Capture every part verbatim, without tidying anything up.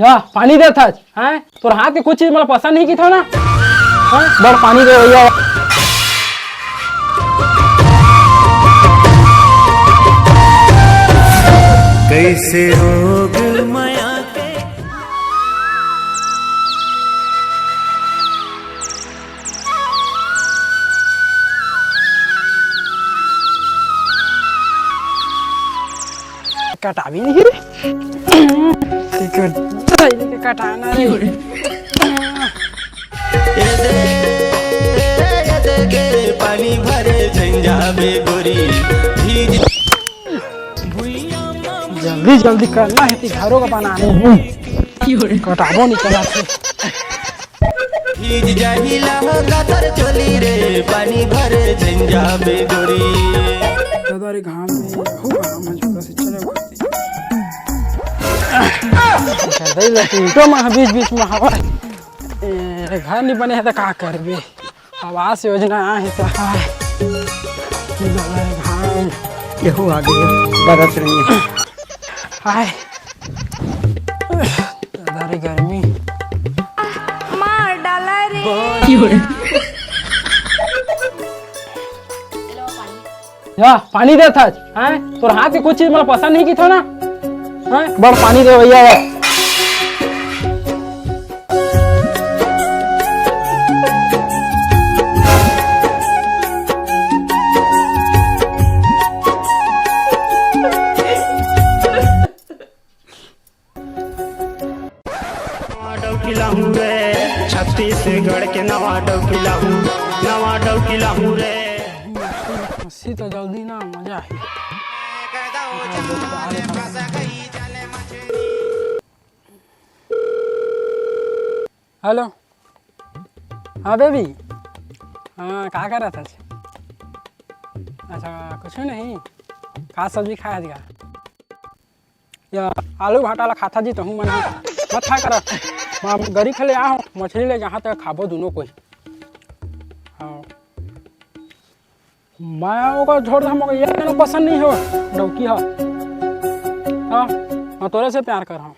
जा, पानी देथस, हैं? तोर हाथ के कुछ चीज मोला पसंद नहीं किथो ना, हैं? बड़ पानी दे भैया। कैसे रोग माया के। कटाबे नहीं रे। कटाना रे। पानी भरे झंझा में गोरी। जल्दी जल्दी करना हे, ती घरों का बनाने हूँ। कटाबो नहीं करना थे। भीज जाही लहंगा तर चोली रे, पानी भरे झंझा में गोरी। दादा रे, घाम में, हो घाम में झोला से चले। चल रही लती तो मैं बीच बीच में हवा। ए, घर नहीं बने है तो का करबे? आवास योजना आहे तो हाय। दादा रे, घाम। यहू आ गई है, बरस रही है। हाय। दादा रे गर्मी। मार डाला रे। जा, पानी देथस, हैं? तोर हाथ के कुछ चीज मोला पसंद नहीं किथो ना, हैं? बड़ पानी दे भैया। नवा डौकी लाहूं रे, छत्तीसगढ़ के नवा डौकी लाहूं, नवा डौकी लाहूं रे। मस्ती तो जल्दी ना, मजा है। हेलो, हाँ बेबी, हाँ, का करत हस? अच्छा, कुछ नहीं, का सब्जी खाए हस गा? या आलू भाटा ला खाता जी तहूँ मन ह। मत खाए करा। मैं गरी खेले आ हो, मछली ले जहाँ तक खाबो दोनों कोई। हाँ। मैं ओकर छोड़ दे, हमको ये गाना पसंद नहीं हो, डौकी हो। हाँ, मैं तोरे से प्यार कर हूँ।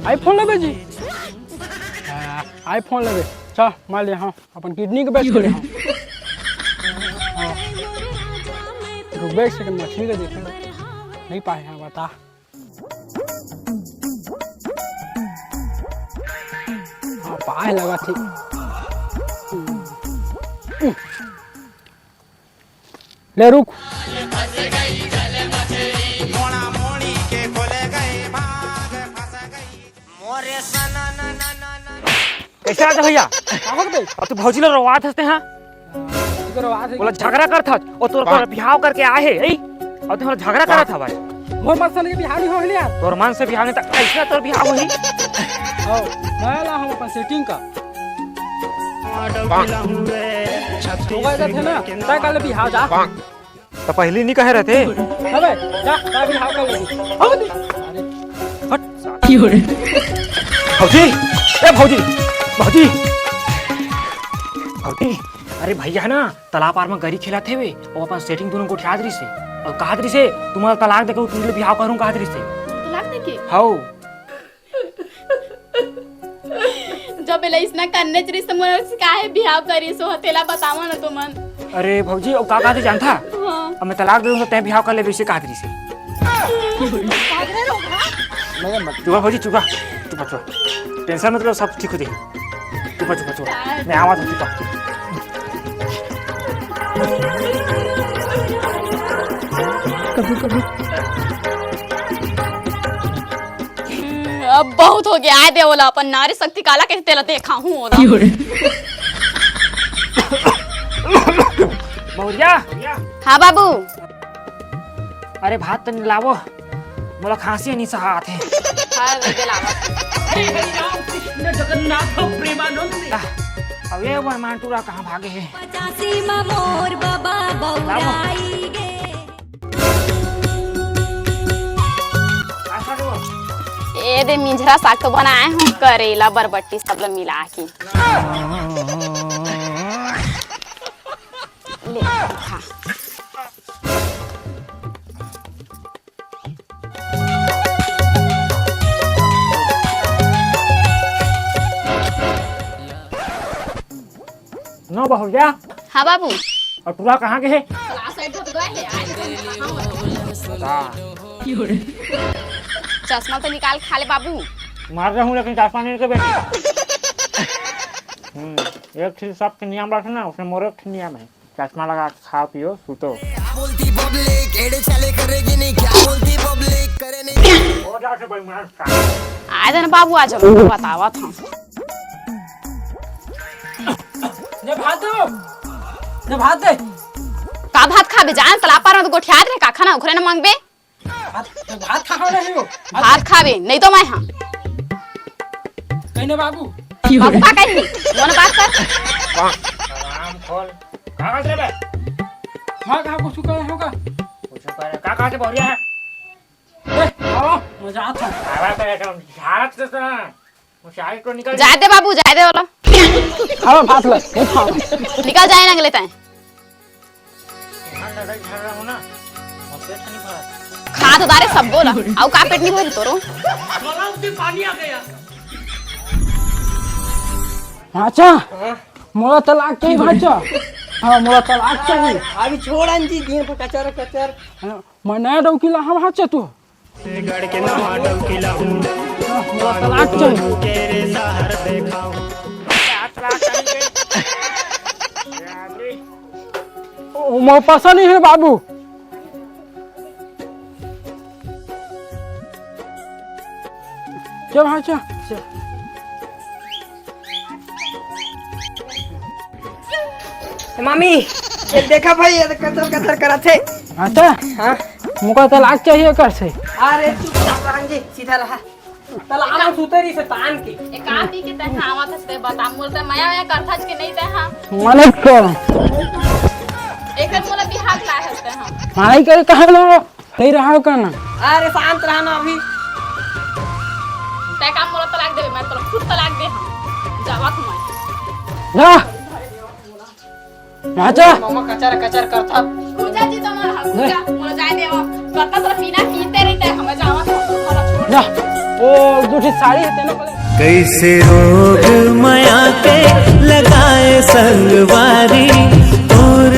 iPhone लेबे जी? हाँ, iPhone लेबे। चल, मैं ले हाँ। अपन किडनी के बेच के ले आओ। हाँ। रुक बे, एक सेकंड, मछली का देखे। नहीं पाए हैं, बता। हाँ, पाए लगा थी। ले रुक। कैसे रहते भैया? का होत बे? अब तू भौजी ला रोवात हंसते हैं। तू तो रोवात है। बोला झगड़ा करत हस, और तोर कर बिहाव करके आए हे, ए? और तू झगड़ा करत हवस। मोर मन से नहीं बिहाव नहीं हो यार। तोर मन से बिहाव नहीं त कैसे तोर बिहाव होही? आओ, मैं ला हम अपन सेटिंग का। होगा इधर थे ना, तय कर ले बिहाव जा। त पहिली नी कहे रहते। अबे, जा, जा बिहाव कर ले। अबे, अरे, हट। भौजी, ए भौजी, भौजी, भौजी, अरे भैया है ना, तालाब पार में गरी खेलत हे वे, अउ अपन सेटिंग दोनों गोठियात रहिसे, अउ कहत रहिसे, "तुम्हारा तलाक देके तुमले बिहाव करूँ," कहत रहिसे। तलाक देके? हौ। जब एला इसना करने च रहिस, त मोला काहे बिहाव करिस, ओ तेला बतावा ना तुमन। अरे भौजी, ओ का कहत हे जानथा? हाँ। अब मैं तलाक दे दूँ, त तैं बिहाव कर लेबे, इसे कहत रहिसे। चुप रह भौजी, चुप रह, चुप रह, चुप रह। टेंशन मत लो, सब ठीक हो जाही। चुप रह, चुप रह, चुप रह। मैं आवा तो चुप रह। कभी कभी। हम्म, अब बहुत हो गया। आय दे ओला, अपन नारी शक्ति काला कहिथे तेला देखाहूँ ओला। मौर्या। हाँ बाबू। अरे भात तनी लावो, मोला खांसी नहीं सहात हे। हाँ, दे लावा। हे हरि राम कृष्ण जगन्नाथ प्रेमानंद। अब ये वन मान टूरा कहाँ भागे हे? पचासी मा मोर बबा बउराई गे। ए दे मिंझरा साग तो बनाए हूँ, करेला बरबट्टी सब ल मिला के। ले, खा। नो बहुरिया। हाँ बाबू। और टूरा कहाँ के हे? बता। चश्मा तो निकाल खा ले बाबू। मार रहा हूँ लेकिन चश्मा नहीं के बेटी। हम्म, एक ठे सबके नियम रखे ना, उसने मोर एक ठे नियम है। चश्मा लगा के खाओ पियो सूतो। क्या बोलती पब्लिक, एड़े चाले करेगी नहीं, क्या बोलती पब्लिक, करे नहीं। हो जा से बेईमान साला। आ जाना बाबू, आ जाना, बतावत हम। दे भात दे, दे भात दे। का भात खाबे? जान साला, पर में तो गोठियात रहे, का खाना उखरे न मांगबे। भात, तो भात खा हो नहीं हो। भात खाबे, नहीं तो मैं हाँ। कहीं ना बाबू। बाबू का कहीं? कौन बात कर? आराम खोल। का करत रहे बे? हाँ, कहा कुछ कहे होगा? कुछ करे, का करत रहे बहुरिया है? ए, आओ, मजा आता है। आवा तो एकदम झारत से सुना। वो शायद तो निकल जाए दे बाबू, जाए दे बोला। खाओ भात ले, ये खाओ। निकल जाए ना अगले टाइम। ध्यान लगा, झाड़ रहा हूँ ना, और पेट नहीं भरा। खा तो दारे सब बोला, आओ का पेट नहीं भरी तोरो? अच्छा, मोला तलाक चाहिए भाचा। हाँ, मोला तलाक चाहिए। अभी छोड़न जी, दिन पर कचर कचर। हाँ, मैं नया डौकी ला हम हाथ तू। गढ़ के नवा डौकी ला हूँ। हाँ, मोला तलाक चाहिए। के रे सहर देखाऊँ। ओ, मोर पैसा नहीं है बाबू। चल भाई, चल। ए, मामी, ये देखा भाई, ये कचर कचर करत हे। अच्छा? हाँ। मोका तलाक चाहिए कर से। अरे चुप रह, बहन जी, सीधा रहा। तला आना सुते रही से तान के। एक आदमी के तैं आवत हस ते बता, मोर ते मया मया करथस के नहीं तैं हाँ। मने कर। एक मोला बिहार लाए हस ते हाँ। माई करे कहे ना, सही रहा करना। अरे शांत रहा ना अभी। तैं का मोला तलाक देबे, मैं तोला खुद तलाक दे हम। जावा तू मैं। जा। भाचा। मामा कचर कचर करथा। पूजा जी तो मर हस, पूजा, मोला जाए देवा। करता तो बिना पीते रहिते, हमें जावा तो, मोला छोड़। जा। ओ, दूसरी साड़ी है तेरे को। कैसे रोग मया के लगाए संगवारी, तोर